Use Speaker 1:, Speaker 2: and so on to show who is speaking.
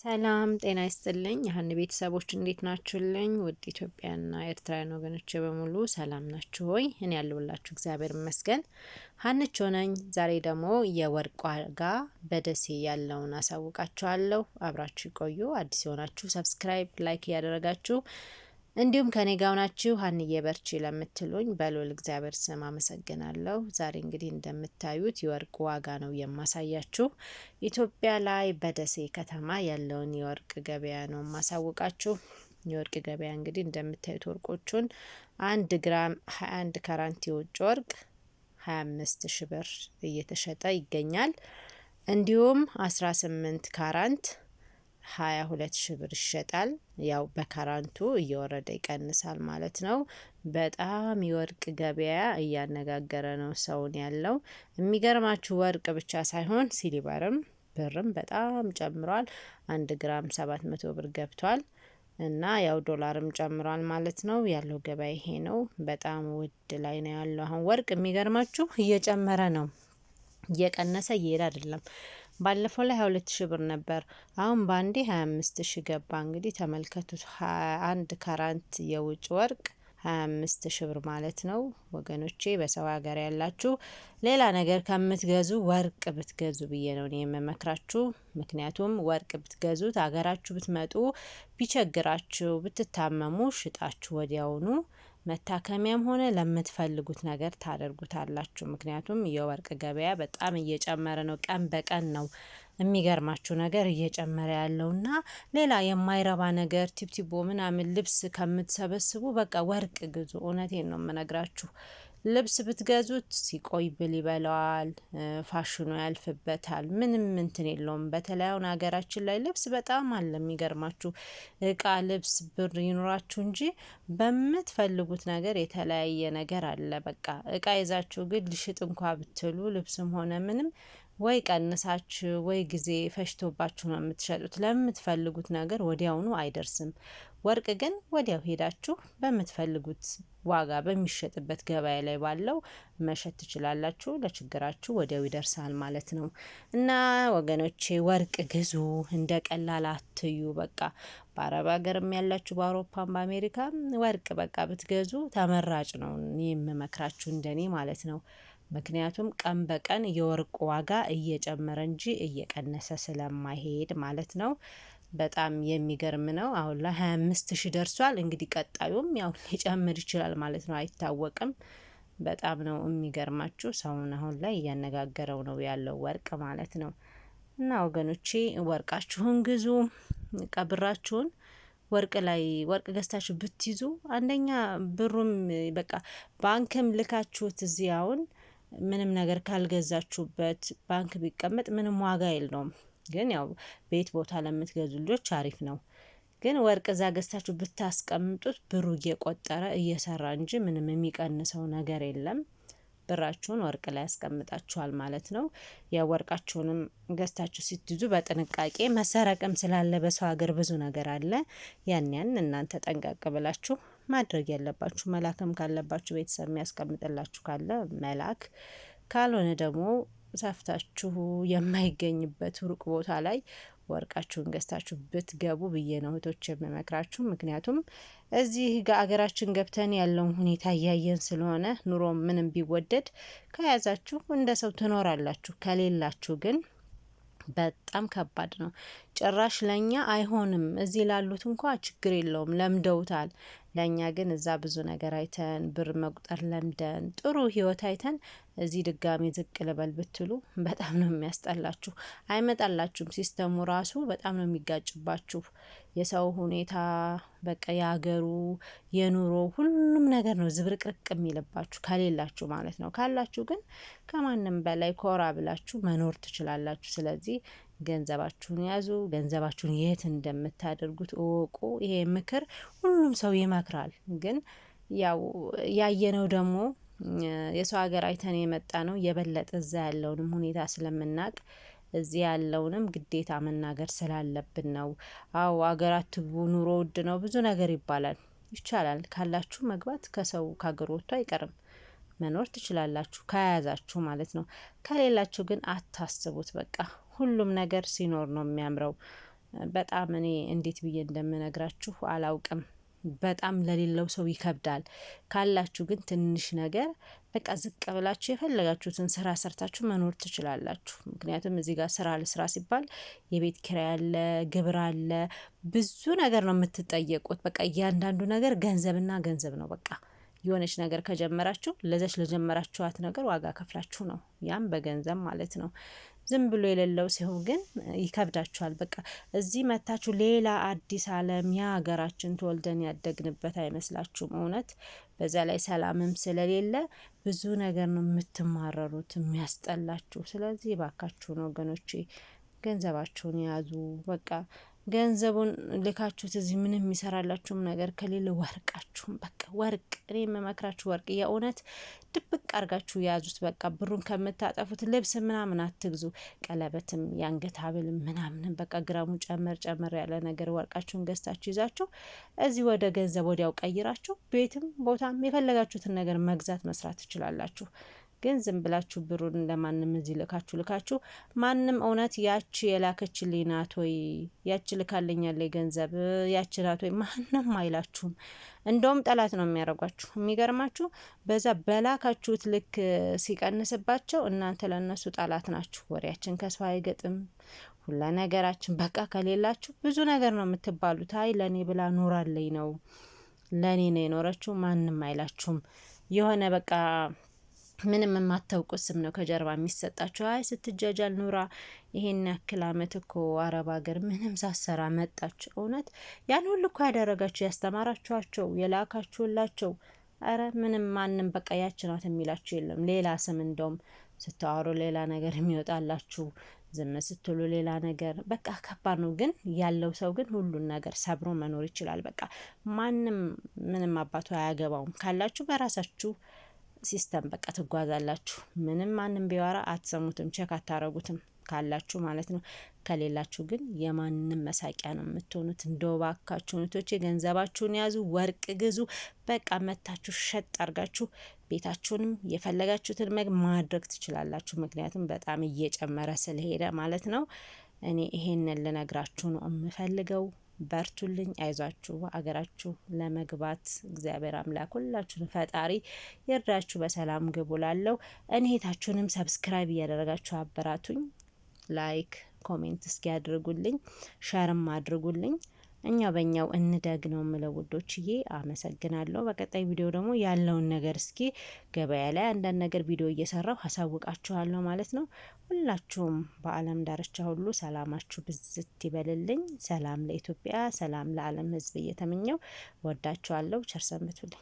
Speaker 1: ሰላም ጤና ይስጥልኝ የሀኒ ቤተሰቦች እንዴት ናችሁልኝ? ውድ ኢትዮጵያና ኤርትራውያን ወገኖቼ በሙሉ ሰላም ናችሁ ሆይ? እኔ ያለሁላችሁ እግዚአብሔር ይመስገን። ሀንቾ ነኝ። ዛሬ ደግሞ የወርቅ ዋጋ በደሴ ያለውን አሳውቃችኋለሁ። አብራችሁ ይቆዩ። አዲስ የሆናችሁ subscribe፣ like እያደረጋችሁ እንዲሁም ከኔ ጋር ሆናችሁ ሀንዬ በርቺ ለምትሉኝ በልዑል እግዚአብሔር ስም አመሰግናለሁ። ዛሬ እንግዲህ እንደምታዩት የወርቅ ዋጋ ነው የማሳያችሁ። ኢትዮጵያ ላይ በደሴ ከተማ ያለውን የወርቅ ገበያ ነው የማሳውቃችሁ። የወርቅ ገበያ እንግዲህ እንደምታዩት ወርቆቹን 1 ግራም 21 ካራንት የውጭ ወርቅ 25 ሺ ብር እየተሸጠ ይገኛል። እንዲሁም 18 ካራንት 22 ሺ ብር ይሸጣል። ያው በካራንቱ እየወረደ ይቀንሳል ማለት ነው። በጣም የወርቅ ገበያ እያነጋገረ ነው ሰውን ያለው። የሚገርማችሁ ወርቅ ብቻ ሳይሆን silver ም ብርም በጣም ጨምሯል። 1 ግራም 700 ብር ገብቷል። እና ያው ዶላርም ጨምሯል ማለት ነው። ያለው ገበያ ይሄ ነው። በጣም ውድ ላይ ነው ያለው። አሁን ወርቅ የሚገርማችሁ እየጨመረ ነው፣ እየቀነሰ እየሄደ አይደለም። ባለፈው ላይ 22 ሺ ብር ነበር። አሁን በአንዴ 25 ሺ ገባ። እንግዲህ ተመልከቱት፣ 21 ካራንት የውጭ ወርቅ 25 ሺ ብር ማለት ነው። ወገኖቼ በሰው ሀገር ያላችሁ ሌላ ነገር ከምትገዙ ወርቅ ብትገዙ ብዬ ነው እኔ የምመክራችሁ። ምክንያቱም ወርቅ ብትገዙት ሀገራችሁ ብትመጡ ቢቸግራችሁ ብትታመሙ ሽጣችሁ ወዲያውኑ መታከሚያም ሆነ ለምትፈልጉት ነገር ታደርጉታላችሁ። ምክንያቱም የወርቅ ገበያ በጣም እየጨመረ ነው። ቀን በቀን ነው የሚገርማችሁ ነገር እየጨመረ ያለውና ሌላ የማይረባ ነገር ቲፕቲቦ ምናምን ልብስ ከምትሰበስቡ በቃ ወርቅ ግዙ። እውነቴን ነው የምነግራችሁ። ልብስ ብትገዙት ሲቆይ ብል ይበላዋል፣ ፋሽኑ ያልፍበታል። ምንም እንትን የለውም። በተለይ አሁን ሀገራችን ላይ ልብስ በጣም አለ። የሚገርማችሁ እቃ፣ ልብስ፣ ብር ይኑራችሁ እንጂ በምትፈልጉት ነገር የተለያየ ነገር አለ። በቃ እቃ ይዛችሁ ግን ልሽጥ እንኳ ብትሉ ልብስም ሆነ ምንም ወይ ቀንሳችሁ ወይ ጊዜ ፈጅቶባችሁ ነው የምትሸጡት። ለምትፈልጉት ነገር ወዲያውኑ አይደርስም። ወርቅ ግን ወዲያው ሄዳችሁ በምትፈልጉት ዋጋ በሚሸጥበት ገበያ ላይ ባለው መሸጥ ትችላላችሁ። ለችግራችሁ ወዲያው ይደርሳል ማለት ነው። እና ወገኖቼ ወርቅ ግዙ፣ እንደ ቀላል አትዩ። በቃ በአረብ ሀገርም ያላችሁ በአውሮፓም በአሜሪካም ወርቅ በቃ ብትገዙ ተመራጭ ነው የምመክራችሁ እንደኔ ማለት ነው። ምክንያቱም ቀን በቀን የወርቅ ዋጋ እየጨመረ እንጂ እየቀነሰ ስለማይሄድ ማለት ነው። በጣም የሚገርም ነው። አሁን ላይ 25 ሺ ደርሷል። እንግዲህ ቀጣዩም ያው ሊጨምር ይችላል ማለት ነው፣ አይታወቅም። በጣም ነው የሚገርማችሁ። ሰውን አሁን ላይ እያነጋገረው ነው ያለው ወርቅ ማለት ነው። እና ወገኖቼ ወርቃችሁን ግዙ፣ ቀብራችሁን ወርቅ ላይ ወርቅ ገዝታችሁ ብትይዙ አንደኛ ብሩም በቃ ባንክም ልካችሁት እዚህ አሁን ምንም ነገር ካልገዛችሁበት ባንክ ቢቀመጥ ምንም ዋጋ የለውም። ግን ያው ቤት ቦታ ለምትገዙ ልጆች አሪፍ ነው። ግን ወርቅ እዛ ገዝታችሁ ብታስቀምጡት ብሩ እየቆጠረ እየሰራ እንጂ ምንም የሚቀንሰው ነገር የለም። ብራችሁን ወርቅ ላይ ያስቀምጣችኋል ማለት ነው። ያው ወርቃችሁንም ገዝታችሁ ስትይዙ በጥንቃቄ መሰረቅም ስላለ በሰው ሀገር ብዙ ነገር አለ። ያን ያን እናንተ ጠንቀቅ ብላችሁ ማድረግ ያለባችሁ መላክም ካለባችሁ ቤተሰብ የሚያስቀምጥላችሁ ካለ መላክ፣ ካልሆነ ደግሞ ሰፍታችሁ የማይገኝበት ሩቅ ቦታ ላይ ወርቃችሁን ገዝታችሁ ብትገቡ ብዬ ነው እህቶች የምመክራችሁ። ምክንያቱም እዚህ አገራችን ገብተን ያለውን ሁኔታ እያየን ስለሆነ ኑሮ ምንም ቢወደድ ከያዛችሁ እንደ ሰው ትኖራላችሁ። ከሌላችሁ ግን በጣም ከባድ ነው። ጭራሽ ለኛ አይሆንም። እዚህ ላሉት እንኳ ችግር የለውም ለምደውታል። ለእኛ ግን እዛ ብዙ ነገር አይተን ብር መቁጠር ለምደን ጥሩ ህይወት አይተን እዚህ ድጋሚ ዝቅ ልበል ብትሉ በጣም ነው የሚያስጠላችሁ። አይመጣላችሁም። ሲስተሙ ራሱ በጣም ነው የሚጋጭባችሁ። የሰው ሁኔታ በቃ የሀገሩ የኑሮ ሁሉም ነገር ነው ዝብርቅርቅ የሚልባችሁ ከሌላችሁ ማለት ነው። ካላችሁ ግን ከማንም በላይ ኮራ ብላችሁ መኖር ትችላላችሁ። ስለዚህ ገንዘባችሁን ያዙ። ገንዘባችሁን የት እንደምታደርጉት እወቁ። ይሄ ምክር ሁሉም ሰው ይመክራል፣ ግን ያው ያየነው ደግሞ የሰው ሀገር አይተን የመጣ ነው። የበለጠ እዛ ያለውንም ሁኔታ ስለምናቅ እዚህ ያለውንም ግዴታ መናገር ስላለብን ነው። አዎ ሀገር አትግቡ፣ ኑሮ ውድ ነው፣ ብዙ ነገር ይባላል። ይቻላል ካላችሁ መግባት ከሰው ከሀገር ወጥቶ አይቀርም። መኖር ትችላላችሁ ከያዛችሁ ማለት ነው። ከሌላችሁ ግን አታስቡት። በቃ ሁሉም ነገር ሲኖር ነው የሚያምረው። በጣም እኔ እንዴት ብዬ እንደምነግራችሁ አላውቅም። በጣም ለሌለው ሰው ይከብዳል። ካላችሁ ግን ትንሽ ነገር በቃ ዝቅ ብላችሁ የፈለጋችሁትን ስራ ሰርታችሁ መኖር ትችላላችሁ። ምክንያቱም እዚህ ጋር ስራ ልስራ ሲባል የቤት ኪራይ አለ፣ ግብር አለ፣ ብዙ ነገር ነው የምትጠየቁት። በቃ እያንዳንዱ ነገር ገንዘብና ገንዘብ ነው። በቃ የሆነች ነገር ከጀመራችሁ ለዛች ለጀመራችኋት ነገር ዋጋ ከፍላችሁ ነው፣ ያም በገንዘብ ማለት ነው። ዝም ብሎ የሌለው ሲሆን ግን ይከብዳችኋል። በቃ እዚህ መታችሁ ሌላ አዲስ ዓለም ያ ሀገራችን ተወልደን ያደግንበት አይመስላችሁም። እውነት በዛ ላይ ሰላምም ስለሌለ ብዙ ነገር ነው የምትማረሩት፣ የሚያስጠላችሁ። ስለዚህ እባካችሁን ወገኖቼ ገንዘባችሁን ያዙ። በቃ ገንዘቡን ልካችሁት እዚህ ምንም የሚሰራላችሁም ነገር ከሌለ ወርቃችሁም በቃ ወርቅ፣ እኔ የምመክራችሁ ወርቅ የእውነት ድብቅ አርጋችሁ የያዙት። በቃ ብሩን ከምታጠፉት ልብስ ምናምን አትግዙ። ቀለበትም የአንገት ሐብልም ምናምንም በቃ ግራሙ ጨመር ጨመር ያለ ነገር ወርቃችሁን ገዝታችሁ ይዛችሁ እዚህ ወደ ገንዘብ ወዲያው ቀይራችሁ ቤትም ቦታም የፈለጋችሁትን ነገር መግዛት መስራት ትችላላችሁ። ግን ዝም ብላችሁ ብሩን ለማንም እዚህ ልካችሁ ልካችሁ ማንም እውነት ያቺ የላከችልኝ ናት ወይ፣ ያቺ ልካልኛለች ገንዘብ ያቺ ናት ወይ ማንም አይላችሁም። እንደውም ጠላት ነው የሚያደርጓችሁ። የሚገርማችሁ በዛ በላካችሁት ልክ ሲቀንስባቸው እናንተ ለእነሱ ጠላት ናችሁ። ወሬያችን ከሰው አይገጥም፣ ሁላ ነገራችን በቃ ከሌላችሁ ብዙ ነገር ነው የምትባሉት። አይ ለእኔ ብላ ኖራለኝ ነው፣ ለእኔ ነው የኖረችው ማንም አይላችሁም። የሆነ በቃ ምንም የማታውቁት ስም ነው ከጀርባ የሚሰጣችሁ። አይ ስትጃጃል ኑራ ይሄን ያክል አመት እኮ አረብ ሀገር ምንም ሳሰራ መጣች። እውነት ያን ሁሉ እኮ ያደረጋችሁ ያስተማራችኋቸው የላካችሁላቸው፣ አረ ምንም ማንም በቃ ያች ናት የሚላችሁ የለም። ሌላ ስም እንደውም ስታወሩ ሌላ ነገር የሚወጣላችሁ፣ ዝም ስትሉ ሌላ ነገር። በቃ ከባድ ነው። ግን ያለው ሰው ግን ሁሉን ነገር ሰብሮ መኖር ይችላል። በቃ ማንም ምንም አባቱ አያገባውም። ካላችሁ በራሳችሁ system በቃ ትጓዛላችሁ። ምንም ማንም ቢያወራ አትሰሙትም፣ check አታረጉትም ካላችሁ ማለት ነው። ከሌላችሁ ግን የማንም መሳቂያ ነው የምትሆኑት። እንደው ባካችሁ እህቶቼ ገንዘባችሁን ያዙ፣ ወርቅ ግዙ። በቃ መታችሁ ሸጥ አርጋችሁ ቤታችሁንም የፈለጋችሁትን ማድረግ ትችላላችሁ። ምክንያቱም በጣም እየጨመረ ስለሄደ ማለት ነው። እኔ ይሄንን ልነግራችሁ ነው የምፈልገው። በርቱልኝ፣ አይዟችሁ። አገራችሁ ለመግባት እግዚአብሔር አምላክ ሁላችሁን ፈጣሪ ይርዳችሁ፣ በሰላም ግቡ። ላለው እኔታችሁንም subscribe እያደረጋችሁ አበራቱኝ። Like comment እስኪ አድርጉልኝ፣ share ም አድርጉልኝ። እኛው በእኛው እንደግ ነው የምለው ውዶችዬ፣ አመሰግናለሁ። በቀጣይ ቪዲዮ ደግሞ ያለውን ነገር እስኪ ገበያ ላይ አንዳንድ ነገር ቪዲዮ እየሰራሁ አሳውቃችኋለሁ ማለት ነው። ሁላችሁም በዓለም ዳርቻ ሁሉ ሰላማችሁ ብዝት ይበልልኝ። ሰላም ለኢትዮጵያ፣ ሰላም ለዓለም ሕዝብ እየተመኘው ወዳችኋለሁ። ቸር ሰንብቱልኝ።